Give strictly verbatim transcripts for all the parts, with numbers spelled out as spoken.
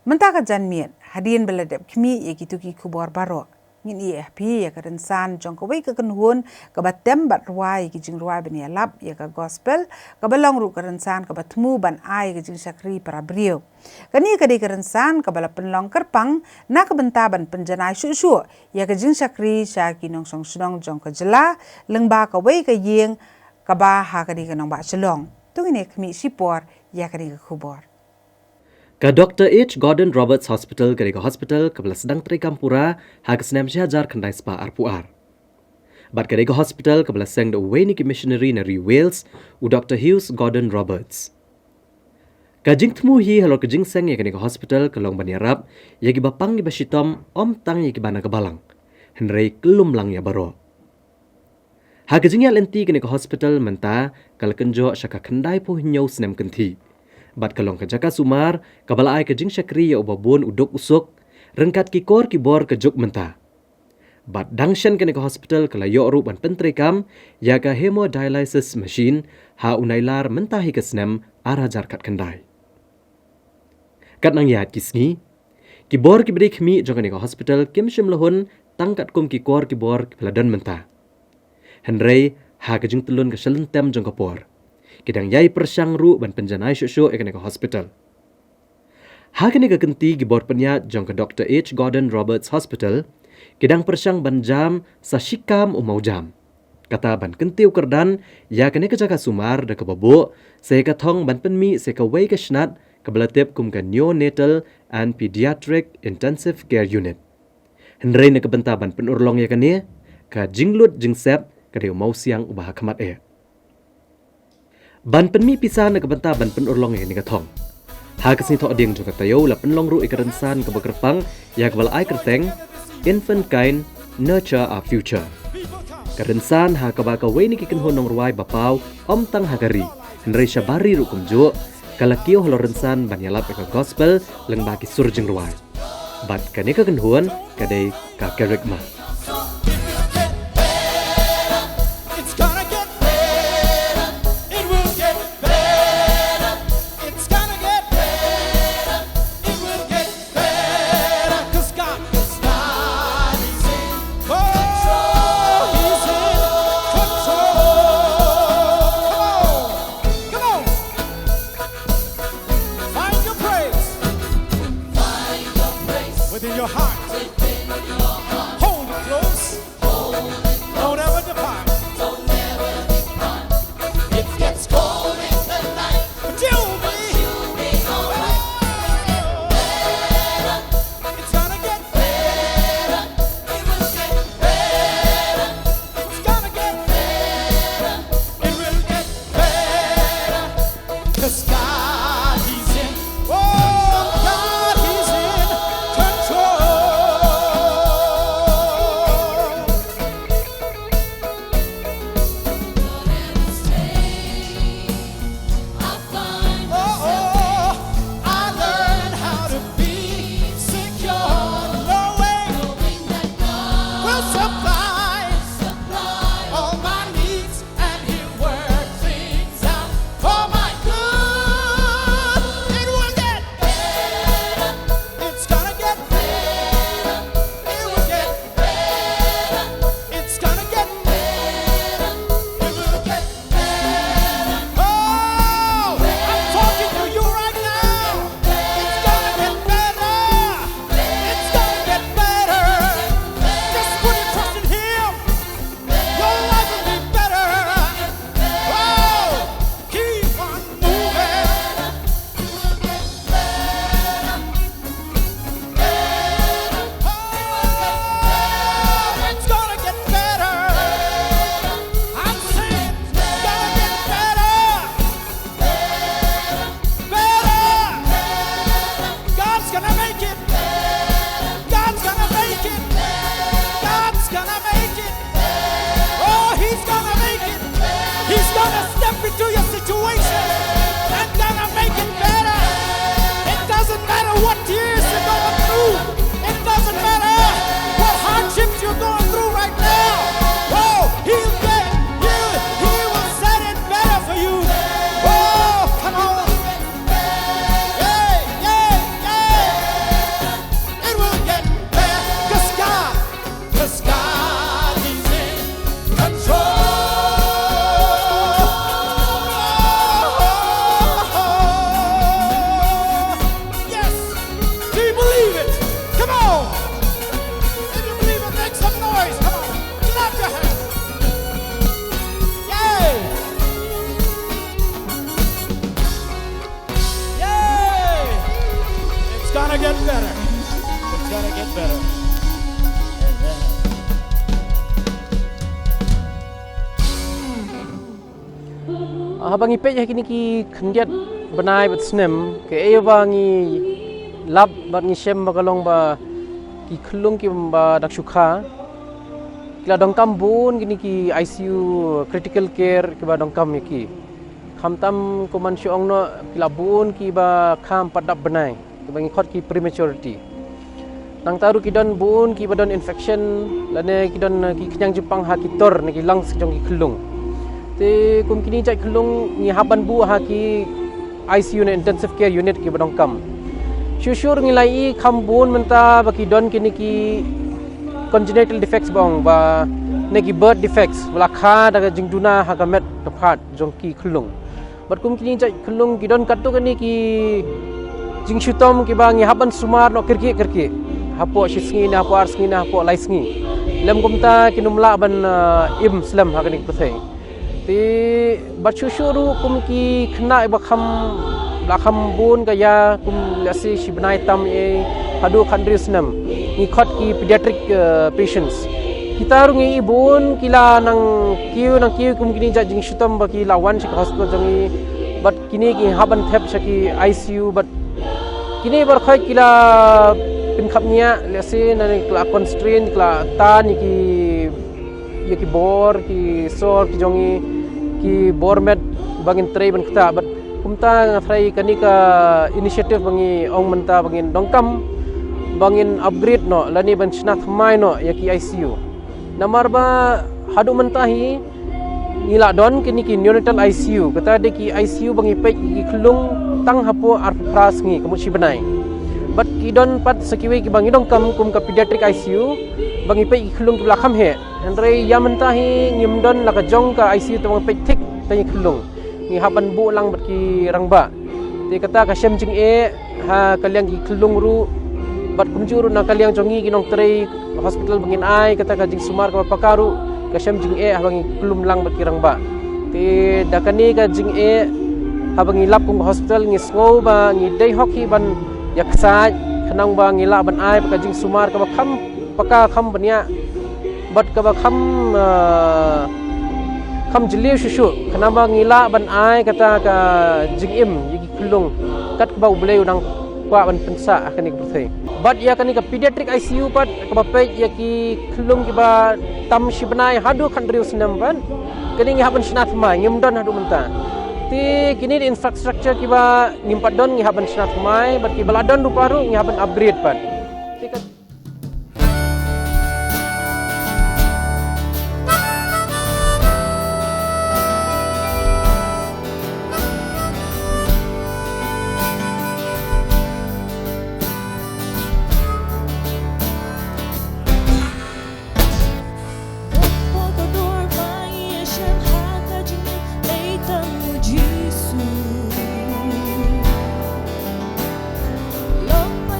Mynta ka janmiet, hadien ba la dep khmih ïa kito ki khubor baroh, ngin ïa phi ïa ka rynsan jong kawei ka kynhun kaba tem bad rwai ïa ki jingrwai ban ïalap ïa ka gospel, kaba long ruh ka rynsan kaba thmu ban ai ka jingshakri para briew. Kane ka dei ka rynsan kaba la pynlong kyrpang na ka bynta ban pynjanai shuh shuh ïa ka jingshakri sha ki nongshong shnong jong ka jylla, lyngba kawei ka ïing kaba ha kane ka nongbah Shillong. To ngin ïa khmih shipor ïa kane ka khubor. Ka Doctor H Gordon Roberts Hospital ka dei ka hospital kaba la sdang treikam pura ha ka snem shi hajar khyndai spah arphew ar. Bad ka dei ka hospital kaba la seng da uwei na ki missionary na ri Wales, u Doctor Hughes Gordon Roberts. Ka jingthmu hi halor ka jingseng ïa kane ka hospital ka long ban ïarap ïa kiba pang kiba shitom, ym tang ïa kiba na ka balang, hynrei kyllum lang ïa baroh. Ha ka jingïaid lynti kane ka hospital mynta ka la kynjoh sha ka khyndaiphew hynñiew snem kynthih, bad ka long ka jaka sumar kaba la ai ka jingshakri ïa uba bun u duk u suk, ryngkat ki kor ki bor ka juk mynta. Bad dang shen kane ka hospital ka la ïoh ruh ban pyntreikam ïa ka hemodialysis machine ha u Nailar mynta hi ka snem ar hajar khatkhyndai. Kat nang ïaid ki sngi, ki bor kiba dei khmih jong kane ka hospital kim shym la hun tang katkum ki kor ki bor kiba la don mynta. Hynrei ha ka jingtyllun ka shalynter jong ka por, ki dang ïai pyrshang ruh ban pynjanai shuh shuh ïa kane ka hospital. Ha kane ka kynti ki bor pynïaid jong ka Doctor H Gordon Roberts Hospital ki dang pyrshang ban jam sa shikam u mawjam, kata ban kyntiew kyrdan ïa kane ka jaka sumar da kaba buh sa ïa ka thong ban pynmih sa ïa kawei ka shnat kaba la tip kum ka Neonatal and Pediatric Intensive Care Unit. Hynrei na ka bynta ban pynurlong ïa kane, ka jinglut jingsep ka dei u mawsiang uba ha khmat eh. Ban pynmih pisa na ka bynta ban pynurlong ïa kane ka thong, ha ka sngi Thohdieng jong ka taïew la pynlong ruh ïa ka rynsan kaba kyrpang ïa kaba la ai kyrteng Infant Kind, Nurture Our Future. Ka rynsan ha kaba kawei na ki kynhun nongrwai ba paw ym tang ha ka ri, hynrei shabar ri ruh kumjuh, ka la kiew halor rynsan ban ïalap ïa ka gospel lyngba ki sur jingrwai. Bad kane ka kynhun ka dei ka Kerygma. It's gonna get better. It will get better. It's gonna get better. It will get better. 'Cause God, 'cause God is in control. He's in control. Come on. Come on. Find your praise. Find your praise. Within your heart. Within your heart. Hold it close. Hold it close. Don't ever depart. Don't ever depart. It gets cold in the night, but you'll be, but you'll be all right. It's gonna get better. It will get better. It's gonna get better. It will get better. 'Cause God, He's in, oh, God, He's in control. Get better. It's gotta get better. Amen. Haba ngi peit ha kine ki khyndiat bnai bad snem, kaei ba ngi lap bad ngi shem ba ka long ba ki khyllung kiba dang shu kha, ki la donkam bun kine ki I C U, critical care, kiba donkam ïa ki. Khamtam kumban shu ong noh, ki la bun kiba kha ym pat dap bnai, kiba ngi khot ki prematurity. Nangta ruh ki don bun kiba don infection, lane ki don, eh, ki khñiang jingpang ha ki tor ne ki lungs jong ki khyllung. Te kum kine jait khyllung ngi hap ban buh ha ki I C U ne intensive care unit kiba donkam. Shuh shuh ruh ngi la ïohi kham bun mynta ba ki don kine ki congenital defects ba ong ba, ne ki birth defects, ba la kha da ka jingduna ha ka met ka phad jong ki khyllung. Bad kum kine jait khyllung ki don katto katne ki jingshitom kiba ngi hap ban sumar noh kyrkieh kyrkieh, hapoh shi sngi ne hapoh ar sngi ne hapoh lai sngi. Lym kumta kin ym lah ban, uh, im slem ha kane ka pyrthei. Te bad shuh shuh ruh kum ki khynnah ba kham, la kham bun ka ïa, kum lehse shi bnai tam eh haduh khathynriew snem, ngi khot ki pediatric, uh, patients. Kita ruh ngi ïohi bun ki la nang kiew nang kiew kum kine jait jingshitom ba ki la wan sha ka hospital jong ngi. Bad kine ki hap ban thep sha ki I C U, bad kine baroh ki la pynkhapngiah, lehse na ki la constrain, ki la tan ïa ki, ïa ki bor, ki sor ki jong ngi, ki bor met ba ngin trei ban ktah. Bad kumta nga tharai kane ka initiative ba ngi ong mynta ba ngin donkam ba ngin upgrade noh lane ban shna thymmai noh ïa ki I C U. Namar ba haduh mynta hi ngi la don kine ki neonatal I C U, kata dei ki I C U ba ngi peit ïa ki khyllung tang hapoh arphew phra sngi, ka mut shi bnai. Bad ki don pat sa kiwei kiba ngi donkam kum ka pediatric I C U ba ngi peit ïa ki khyllung kiba la kham heh. Hynrei ïa mynta hi ngim don la ka jong ka I C U te ba ngi peit thik tang ïa ki khyllung. Ngi hap ban buh lang bad ki rangbah. Te kata ka shem jingeh ha ka liang ki khyllung ruh, bad kumjuh ruh na ka liang jong ngi ki nongtrei hospital ba ngin ai kata ka jingsumar kaba paka ruh, ka shem jingeh haba ngi khlem lang bad ki rangbah. Te da kane ka jingeh, haba ngi lap kum ka hospital ngi sngew ba ngi dei hok hi ban ïa ksaid, khnang ba ngi lah ban ai bad ka jingsumar kaba kham paka, kham bniah, bad kaba kham, ah, kham jylliew shuh shuh, khnang ba ngi lah ban ai kata ka jingim ïa ki khyllung kat kaba U Blei u dang kwah ban pynsah ha kane ka pyrthei. Bad ïa kane ka pediatric I C U pat kaba peit ïa ki khyllung kiba tam shi bnai haduh khathynriew snem pat, kane ngi hap ban shna thymmai, ngim don haduh mynta. Te kine dei infrastructure kiba ngim pat don, ngi hap ban shna thymmai, bad kiba la don ruh pat ruh ngi hap ban upgrade pat. Te ka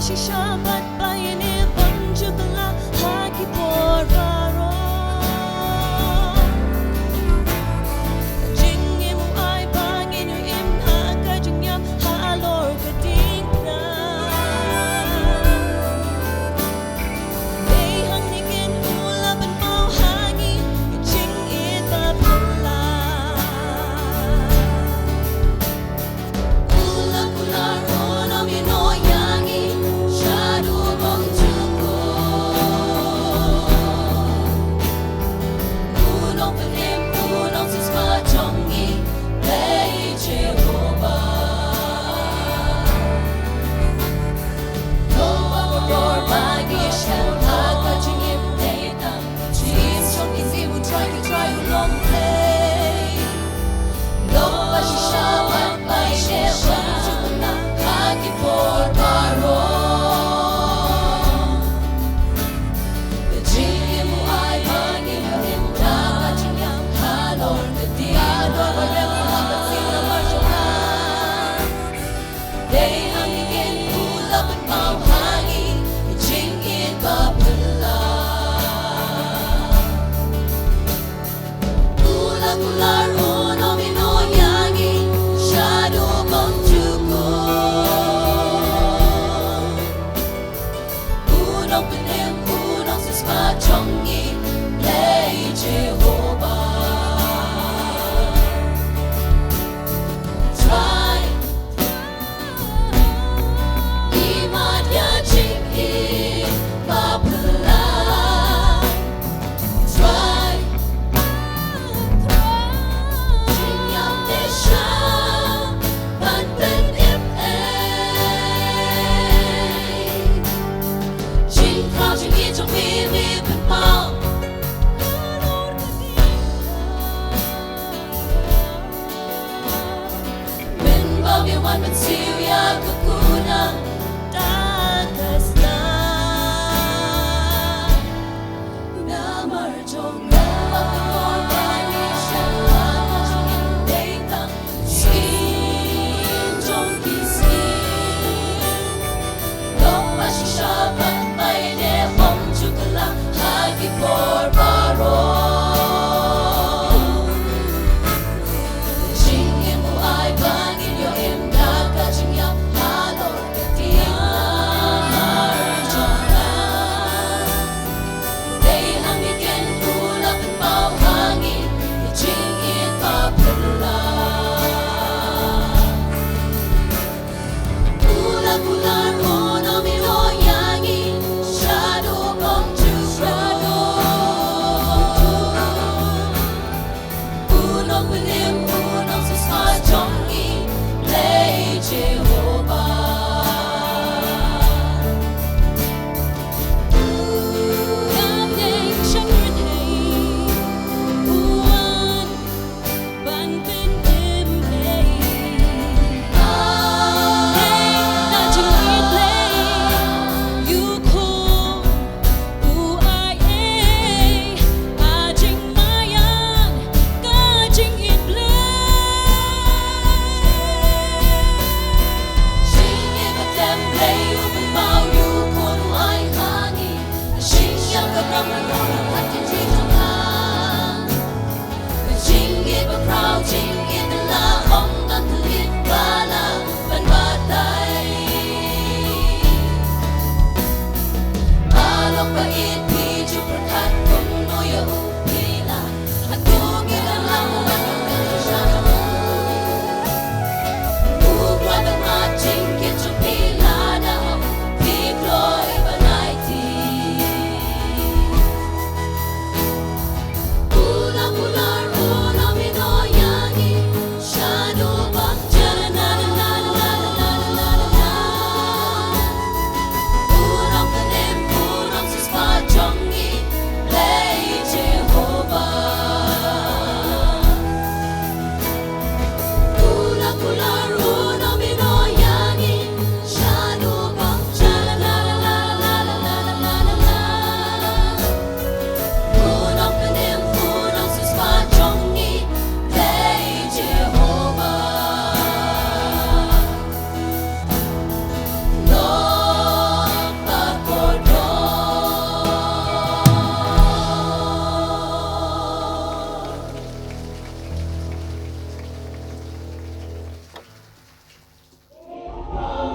Shisha bad ba ïa ne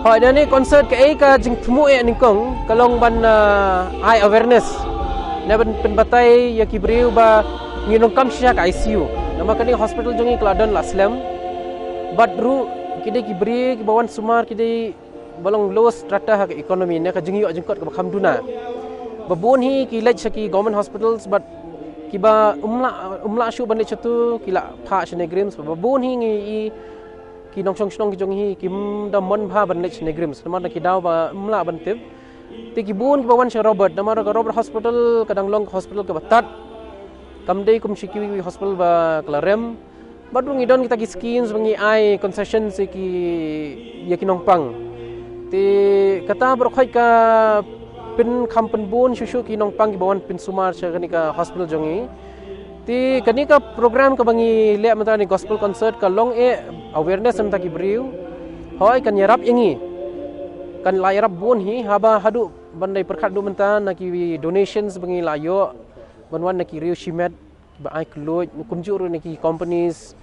Hooid, ïa kane ka concert kaei ka jingthmu eh nyngkong ka long ban, ah, ai awareness ne ban pynbatai ïa ki briew ba ngi donkam shisha ka I C U. Namar kane ka hospital jong ngi ka la don la slem. Bad ruh ki dei ki briew kiba wan sumar ki dei ba long lowest strata ha ka economy ne ka jingïoh jingkot kaba kham duna. Ba bun hi ki leit sha ki government hospitals bad kiba ym lah, ym lah shuh ban leit shatu ki la phah sha NEIGRIHMS. Ba bun hi ngi i ki nongshong shnong ki jong hi kim da mon bha ban leit sha NEIGRIHMS namar da ki daw ba ym lah ban tip. Te ki bun kiba wan sha Robert namar ka Robert Hospital ka dang long hospital kaba tad. Kam dei kum sha kiwei hospital ba ka la rem. Bad ruh ngi don kita ki schemes ba ngi ai concession sha ki ïa ki nongpang. Te kata baroh khoit ka pynkham pynbun shuh shuh ki nongpang kiba wan pynsumar sha kane ka hospital jong ngi. Te kane ka program kaba ngi leh mynta ne gospel concert ka long eh awareness mynta ki briew. Hooid kan ïarap ïa ngi. Kan la ïarap bun hi haba haduh ban dei pyrkhat duh mynta na ki donations ba ngi la ïoh ban wan na ki riew shimet ba ai kylluid kumjuh ruh na ki companies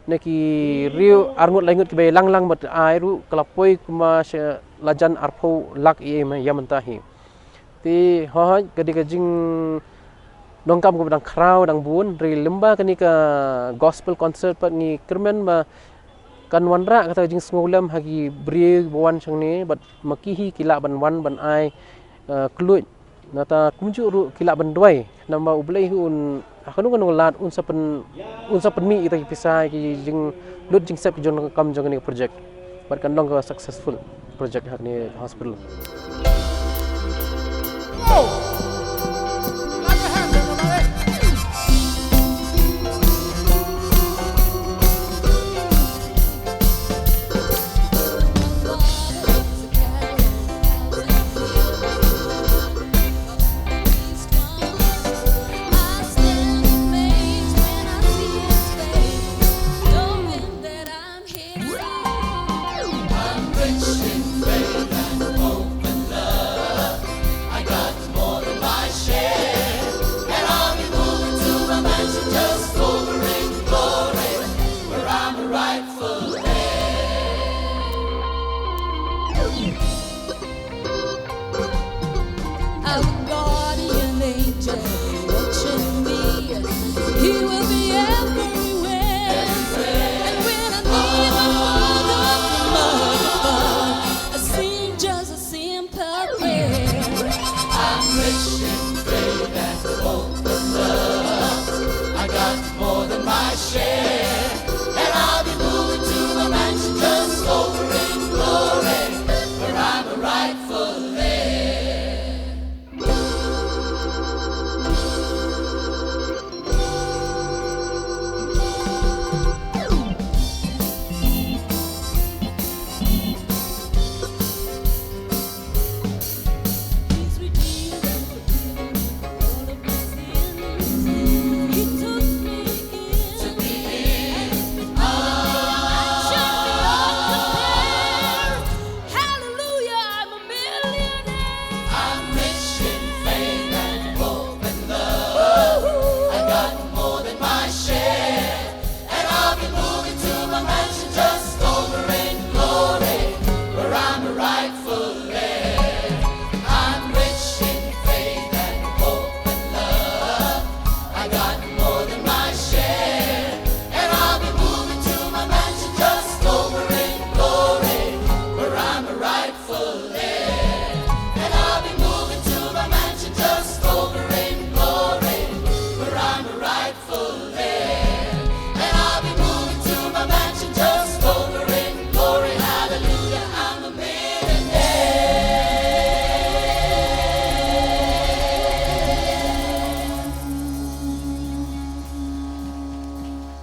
na ki riew arngut laingut kiba ïalang lang bad ai ruh ka la poi kumba sha lajan arphew lak ïa mynta hi. Te hooid ka dei ka jingdonkam kaba dang khraw dang bun, hynrei lyngba kane ka gospel concert pat ngi kyrmen ba kan wanrah kata ka jingsngewlem ha ki briew ba wan shangne bad ma ki hi ki lah ban wan ban ai, eh, kylluid. Nangta kumjuh ruh ki lah ban duwai namar U Blei hi un ha kano kano ka lad un sa pyn, un sa pynmih kita ki pisa ki jinglut jingsep ki jong ka kam jong kane ka project. Bad kan long ka successful project ha kane ka hospital. Our guardian angel watching me. He will be everywhere. And when I need my father from afar, I sing just a simple prayer. I'm rich in faith and hope and love. I got more than my share. And I'll be moving to a mansion just over in glory, where I'm a rightful